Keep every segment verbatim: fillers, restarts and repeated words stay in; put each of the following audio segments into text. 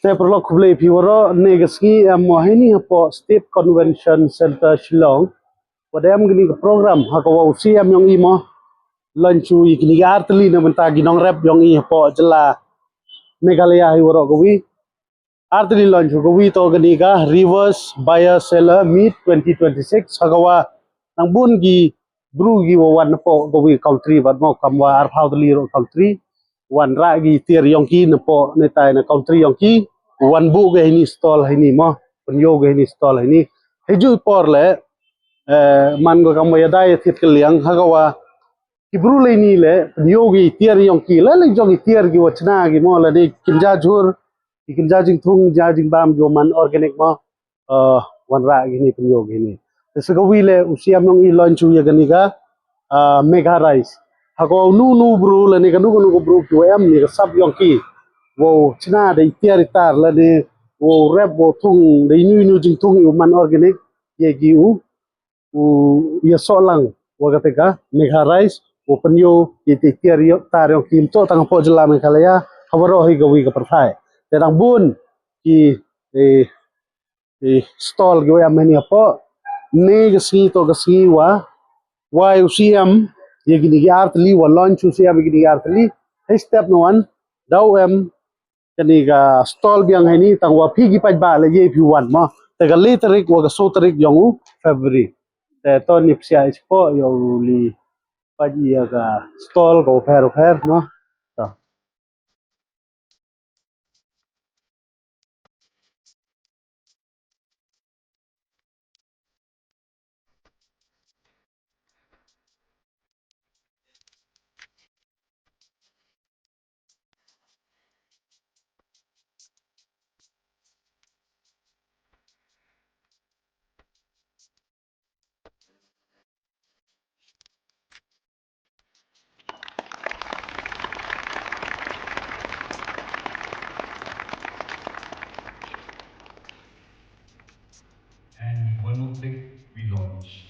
Te paralok, khublei phi waroh. Ne ka sngi em mo heini hapoh State Convention Centre Shillong, wat em kani ka program ha ka wa u C M yong i mo launch u ya kini ki artylli na bynta ki nongrep yong i hapoh jylla Meghalaya hi waroh kawi. Artylli launch u kawi to kani ka Reverse Buyer Seller Meet twenty twenty-six ha ka wa nang bun ki bru ki wa wan napoh kawi country, wat mo kam wa arphaw tylli ruh country, wan rah ki tiar yong ki napoh netai na country yong ki, wan buh ka heini stall heini mo, pynyoh ka heini stall heini. Heiju por le, eh, man ko kam wa yadai ya thied ka liang ha ka wa ki bru leini le pynyoh ki tiar yong ki, la le jong ki tiar ki wa chna ki mo, la de kin ja jhur, ki kin ja jingthung ja jingbam ki wa man organic mo, eh, wan rah kini, pynyoh kini. Te sa kawi le u C M yong i launch u ya kani ka, ah, Megha Rice. Ha ka wa u nu nu bru la ne ka nu ka nu ka bru ki wa em ya ka sap yong ki, wa u chna da i tiar i tar la ne wa u rep wa u thung da i nu i nu jingthung i wa man organic, ya ki u u ya soh lang wa kata ka Megha Rice, wa pynyoh ki te tiar i tar yong ki, ym toh tang hapoh jylla Meghalaya, ha waroh hi kawi ka pyrthai. Te dang bun ki, eh, eh, stall ki wa em heini hapoh. Ne ka sngi to ka sngi wa, wa u C M ya kini ki artylli, wa launch u C M ya kini ki artylli. Hei step no wan, daw em kani ka stall biang heini, tang wa phi ki paidbah le ye phi wan mo. Te ka le tarik wa ka so tarik yong u February. Te to ni psiah i spoh yow li pait ya ka stall ka wa pher pher mo. To. And one more thing, we launched.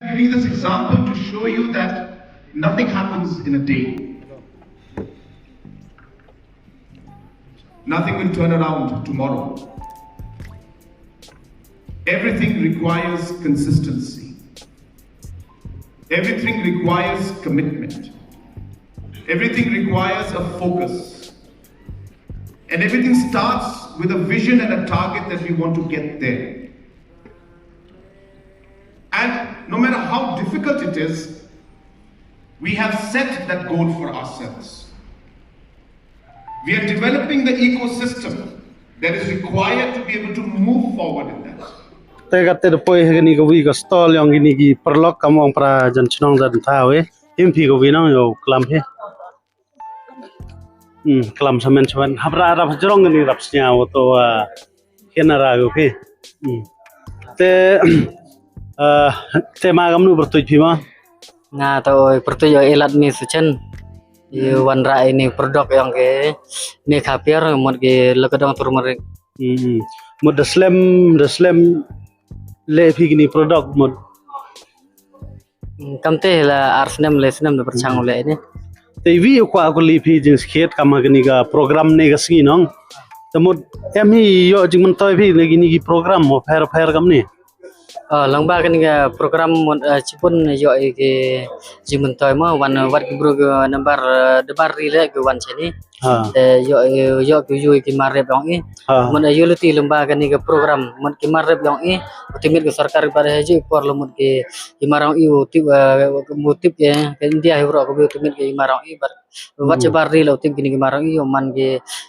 Give you this example to show you that nothing happens in a day. Nothing will turn around tomorrow. Everything requires consistency. Everything requires commitment. Everything requires a focus. And everything starts with a vision and a target that we want to get there. And no matter how difficult it is, we have set that goal for ourselves. We are developing the ecosystem that is required to be able to move forward in that. Te kata da poi ha kani kawi ka stall yong kini ki paralok, kam ong para jan chnong jan thaw e. Him phi kawi nang yow klam he. Hmm, klam samen samen. Hap ra rap jrong ni rap snia wa to, ah, kena ra gu phi. Hmm. Te, ah, te ma kamnu pyrtuit phi ma? Nga to oi pyrtuit oi Elat ni Suchen. I wan ra ini produk yong ke ni kapiar mut ki lakadong turmeric. Hmm. Mut da slem, da slem le phi kini produk mut. Hmm, kam te la ar snem le snem da pyrchang u le ini. Te wi u kwah u kylli phi jingskhiat kam ha kani ka program ne ka sngi nong. Te mut em hi yoh jingmyntoi phi ne kini ki program mo pher pher kam ni. Oh, lang ba kani ka program mut, eh, chipun yoh i ki jingmyntoi mo wan wat ki bru ki nambar, eh, dabar ri le ki wan chani. Ha. Te ïoh, ïoh ki ïoh ki mar rep ïong i. Ha. Mut ïoh lynti lem bad kane ka program mut ki mar rep ïong i. Te mut ka sorkar pat ha ju i por la mut ki, ki mar ïong i u tip, eh, u tip, eh, ka India hi baroh kaba ïoh te mut ki mar ïong i bad, bad shabar ri la u tip kine ki mar ïong i, ïoh man ki,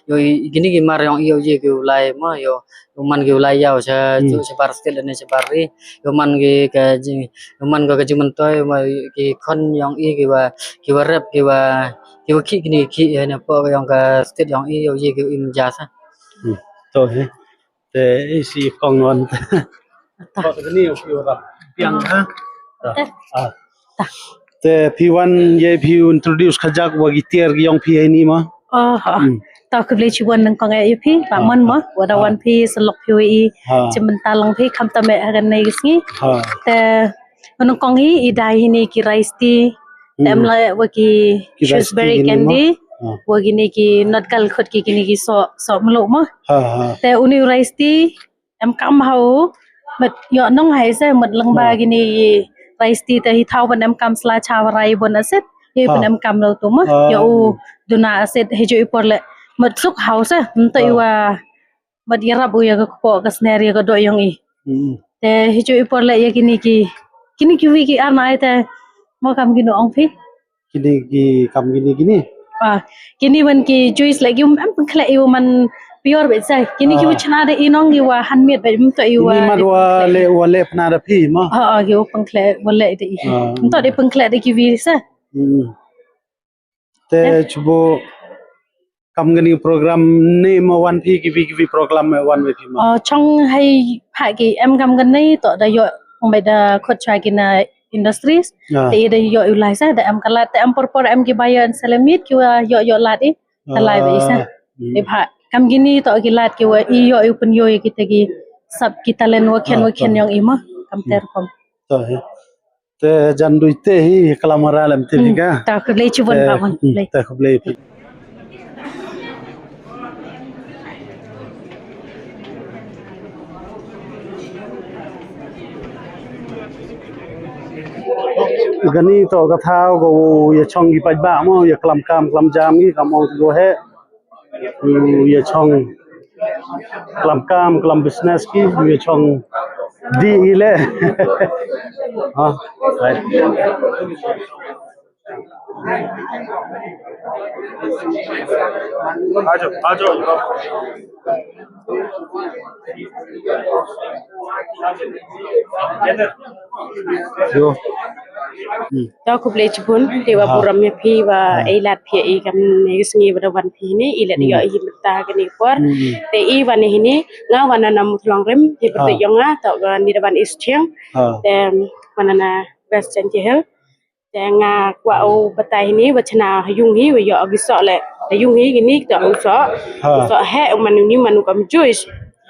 ïoh i, kine ki mar ïong i ïoh ïa ki u lai mo, ïoh, ïoh man ki u lai ïaw sha, shabar state lane shabar ri, ïoh man ki ka jing, ïoh man ka jingmyntoi, ïoh man ki khon ïong i kiba, kiba rep, kiba, kiba khih kine ki khih, eh, napoh ka ïong ka state ïong i ïoh ïa ki u im ja sa. Hmm. To hi. Te isi kong wan. Ko te ni u piu rap. Piang ha. Ah. Te phi wan ïa phi introduce khajak wa ki tiar ki ïong phi ha ini ma. Oh, ha. Hmm. Ta khublei chibun nyngkong ïa phi, ba mon mo, wa da wan phi sa lok phi wa i. Ha. Chim bynta long phi kham tam ha kane ka sngi. Ha. Te nyngkong hi i dai hi ni ki rice tea. Te em la wa ki shrewsbury candy. Ha. Wa kini ki not kal khut ki kini ki so, so mluh mo. Ha, ha. Te uni u rice tea em kam hau. Mat ïoh nong hai se mat lang ba kini ki rice tea te hi thau ban em kam sla cha wa rai bon asit. Hi ban em kam lo tu mo. Ïoh u duna asit hi ju i por le. Mat suk hau se. Nta i wa mat ïarap u ïa ka kpoh ka sner ïa ka doh ïong i. Hmm. Te hi ju i por le ïa kini ki, kini ki wi ki ar na ai te mo kam kino ong phi. Kini ki kam kini kini. Ah, kini wan ki juice le ki um em pengkhleh i u man pior bet sai. Kini ki u chna da i nong ki wa handmade bet um to i wa. Kini mat wa le wa le pna da phi mo. Ah, ah, ki u pengkhleh wa le da i. Ah. To da pengkhleh da ki wi sa. Hmm. Te chubo kam kani program ni ma wan phi ki wi ki wi program ma wan phi ma. Oh, chong hai pha ki em kam kani to da ïoh ong bai da khot chwa ki na industries. Ah. Te da ïoh u lai sa da em kalat te em por por em ki buyer and seller meet ki wa ïoh ïoh lat i. Te lai ba i sa. Ah. Hmm. Te pha kam kini to ki lat ki wa i ïoh u pun ïoh ki te ki sap ki talent wa khen wa khen ïong i ma kam ter kom. To he. Te jan dui te hi klam ara lem te hi ka. Ta khublei chibun ba mon. Te khublei phi. Kani to ka thaw ko ïa chong ki paidbah mo ïa klam kam klam jam ki kam ong ko he. Ïa chong klam kam klam business ki ïa chong di ile. Ha. Ajo, ajo. Yo. Hmm. To khublei chibun te wa burom ïa phi wa ei lad phi i kam ne sngi wa da wan phi ni i lad ïoh i mynta kani por. Hmm. Te i wan hi ni nga wan na Muthlong Rim te pyrtuid ïong nga to ka ni da wan East Chiang. Ah. Te wan na West Jaintia Hills. Te nga kwah u batai hi ni wa chna ha yung hi wa ïoh ki soh le ha yung hi kini to u soh. Ah. U soh he u man u ni man u kam juice.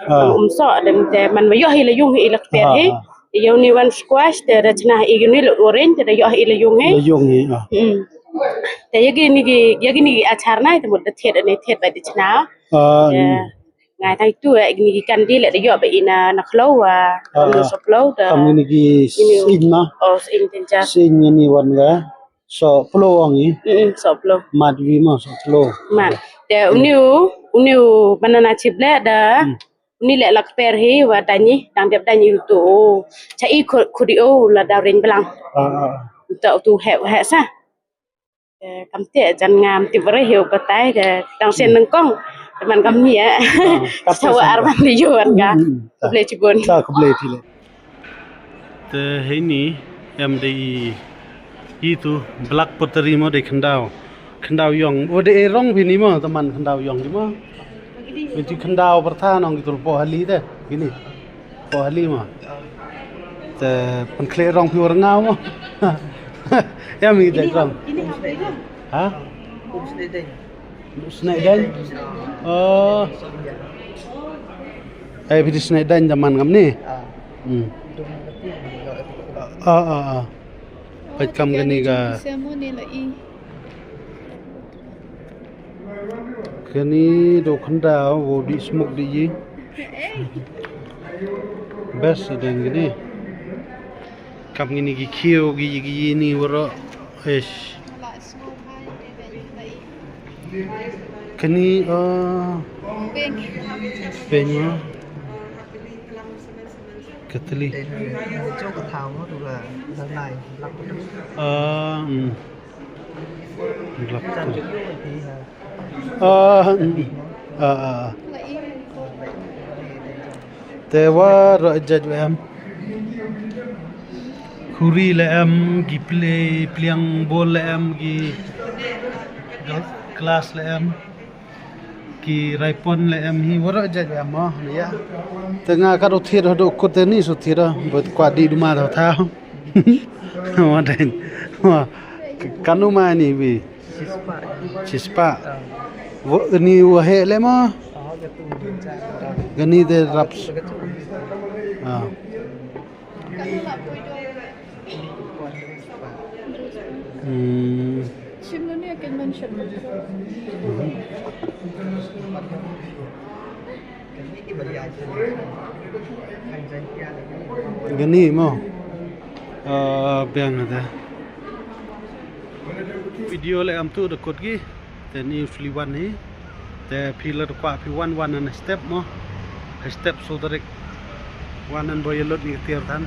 Ah. Um soh dem te man wa ïoh hi la yung hi la kper hi. Ah. Ïoh ni wan squash te da chna hi uni la orange te da ïoh hi la yung hi. La yung hi, ah. Hmm. Te ïa kini ki, ïa kini ki achar nai te mut da thied ne thied ba da chna. Ah. Te ngai tai tu ïa kini ki kandi le da ïoh ba ina na khlo wa. Ah, na so khlo da. Kam kini ki sing ma. Oh, sing tin cha. Sing ni wan ga. So plo ong i. Mm, so plo. Mat wi ma so plo. Mat. Te uni u, uni u banana chip le da. Hmm. Ni le la kper hi wa dani dang dep dani u tu. Cha i khudi u la da ring blang. Ah, ah. Tu tu he he sa. Eh, kam te jan ngam ti bare hi u batai de dang sen nangkong. Teman kam ni eh. Ah, kam te sa wa ar ban di yuan ka. Hmm, hmm, hmm. Khublei chibun. Sa khublei ti le. Te hei ni em de i, i tu black pottery mo de khyndau. Khyndau ïong. O de e rong phi ni mo, teman khyndau ïong ni mo. Phi ti khyndau pyrtha nong ki tu po hali de. Kini. Po hali mo. Te pynkhleh rong phi war ngau mo. Em i de rong. Ha? Sneak dance. Oh. Ai phi di sneak dance teman kam ni. Hmm. Ah, ah, ah. Pait kam kani ka. Kani do khyndau, wo di smok di yi. Best dang kani. Kam kani ki khiew ki yi ki yi ni waro. Eish. Lah sngewbha ïa dei dei. Kani, uh, pink. Pink, uh, katli. Dei na jong ka thaw mo tu ka nang nai lak tu. Ah, hmm. Lak tu. Ah, hmm. Ah, ah, ah. Te waroh jait wa em. Khuri la em, ki plie, pliang bol la em, ki glass la em, ki raipon la em hi, waroh jait wa em mo, ïa. Te nga katno thied haduh kut te ni shu thied, bad kwah dih duma da thaw. Wa dei. Wa. Katno mai ni bi. Shispah. Shispah. Wa, ni wa heh le mo. Kani te rap. Ah. Hmm. Kani mo. Ah, biang ada. Video la em tu da kut ki. Te ni u sli wan hi. Te phi la kwah phi wan wan na step mo. Step so tarik. Wan nan bo ïa lut ni tiar tan.